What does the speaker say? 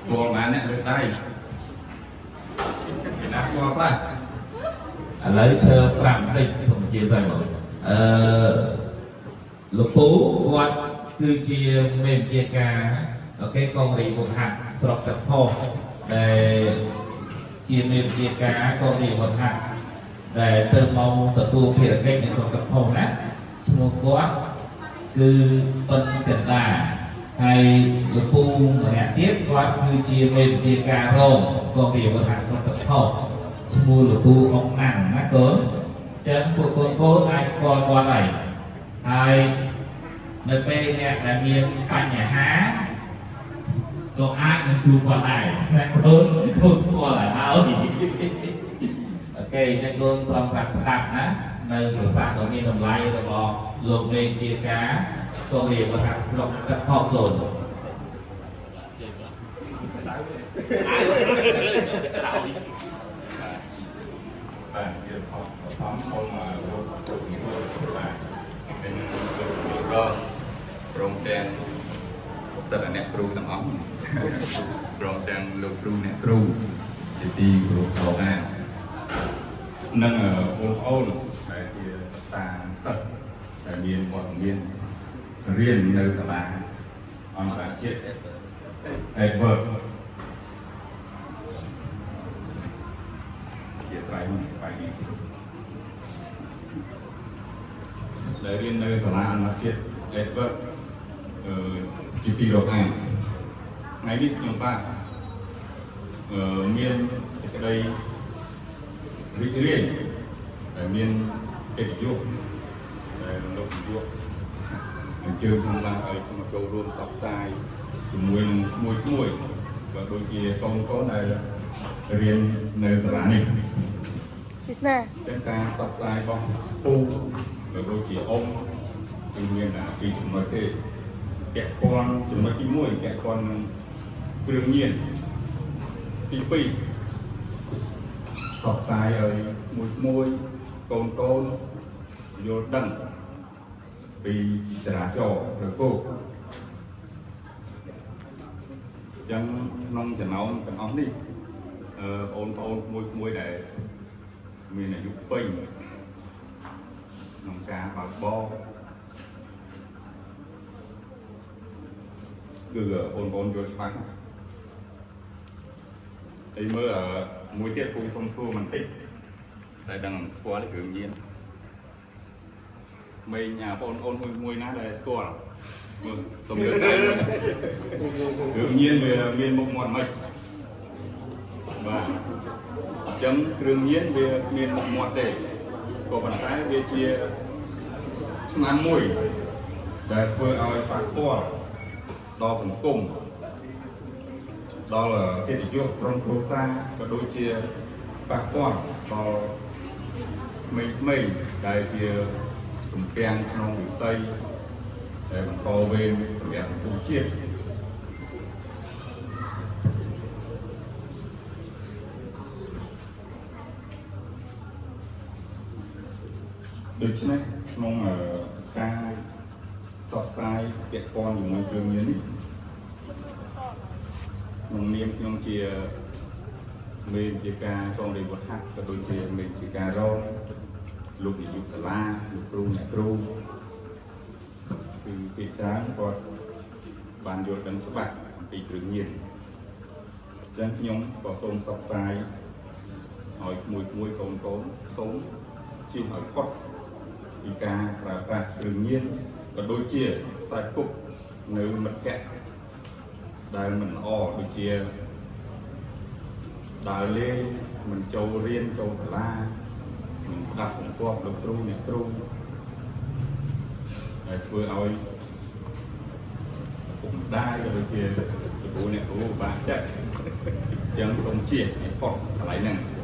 ស្គាល់បានអ្នកលើកដៃគេណាស្គាល់ខ្លះ ឥឡូវឈើ5បន្តិចសូមអធិស្ឋានបងអឺលោកពូគាត់គឺជាមេបញ្ជាការ OK កងរាជវុធហាត់ស្រុកទឹកផុសដែលជាមេបញ្ជាការកងរាជវុធហាត់ដែលទៅមកទទួលភារកិច្ចនៅស្រុកទឹកផុសណាឈ្មោះគាត់គឺប៉ុនចិន្តាហើយលោកពូម្នាក់ទៀតគាត់គឺជាមេបញ្ជាការរងកងរាជវុធហាត់ស្រុកទឹកផុស ឈ្មោះលោកពូអុកណាំណាកូនចឹងពួកកូនកូនអាចស្គាល់គាត់ហើយហើយនៅពេលអ្នកដែលមានបញ្ហាក៏អាចនឹងជួបគាត់ដែរណាកូនកូនស្គាល់ហើយហើយ OK អ្នកកូនត្រង់ប្រាប់ស្ដាប់ណានៅប្រសាសន៍ដ៏មានតម្លៃរបស់លោកមេជាការកងរាជវត្តស្រុកទឹកផកូន បាទជាផុសផងសូមលោកលោកនាយកបាទเป็นលោកនាយករងព្រមទាំងសិទ្ធិអ្នកគ្រូទាំងអស់ព្រមទាំងលោកគ្រូអ្នកគ្រូជាទីគោរពរាប់អាននិងបងប្អូនដែលជាសិស្សានុសិស្សដែលមានវត្តមានរៀននៅសាលាអន្តរជាតិ Edward ជាស្រ័យមកបាយនេះដែលរៀននៅសាលាអន្តរជាតិ Edward អឺជាទីរាប់អានថ្ងៃនេះខ្ញុំបាទអឺមានសេចក្តីរីករាយដែលមានកិត្តិយសដែលលោកនាយកអញ្ជើញខ្ញុំបាទឲ្យខ្ញុំចូលរួមផ្សព្វផ្សាយជាមួយនឹងក្មួយក្មួយក៏ដូចជាកូនកូនដែលរៀននៅសាលានេះ វាសនា ចឹងការផ្សព្វផ្សាយរបស់ពូក៏ដូចជាអ៊ំគឺមានតែពីរចំណុចទេពាក់ព័ន្ធចំណុចទី1ពាក់ព័ន្ធនឹងគ្រឿងញៀនទី2ផ្សព្វផ្សាយឲ្យមួយមួយកូនកូនយល់ដឹងពីចរាចរណ៍ឬគោកចឹងក្នុងចំណោមទាំងអស់នេះអឺបងប្អូនមួយមួយដែល មានអាយុពេញក្នុងការបើកបរគឺបងប្អូនយល់ច្បាស់ណាស់ហើយមើលអឺមួយទៀតគូសុំសួរបន្តិចតែដឹងស្គាល់ទេគ្រឿងញៀនមេញអាបងប្អូនមួយមួយណាដែលស្គាល់មើលសុំលើកដៃមើលគ្រឿងញៀនវាមានមុខមាត់មិនបាទ អញ្ចឹងគ្រឿងញៀនវាគ្មានមុខមាត់ទេក៏ប៉ុន្តែវាជាថ្នាំមួយដែលធ្វើឲ្យប៉ះពាល់ដល់សង្គមដល់កិត្តិយសក្រុមគ្រួសារក៏ដូចជាប៉ះពាល់ដល់ក្មេងៗដែលជាទំពាំងក្នុងវិស័យដែលបន្តវេនសម្រាប់សង្គមជាតិ ដូច្នេះក្នុងអឺការផ្សព្វផ្សាយពាក់ព័ន្ធជាមួយគ្រឿងញៀននេះក្នុងនាមខ្ញុំជាមេជាការកងរាជវត្តហាត់ក៏ដូចជាមេជាការរងលោកនាយកសាលាលោកគ្រូអ្នកគ្រូគឺពីច្រើនគាត់បានយល់ដឹងច្បាស់អំពីគ្រឿងញៀនអញ្ចឹងខ្ញុំក៏សូមផ្សព្វផ្សាយឲ្យក្មួយៗកូនកូនសូមជៀសឲ្យផុត ពីការប្រើប្រាស់គ្រឿងញៀនក៏ដូចជាខ្សែគប់នៅមិត្តភ័ក្តិដែលមិនល្អដូចជាដើរលេងមិនចូលរៀនចូលសាលាមិនស្ដាប់បង្គាប់លោកគ្រូអ្នកគ្រូដែលធ្វើឲ្យឪពុកម្ដាយក៏ដូចជាលោកគ្រូអ្នកគ្រូពិបាកចិត្តអញ្ចឹងសូមជៀសឲ្យផុតកន្លែងហ្នឹង។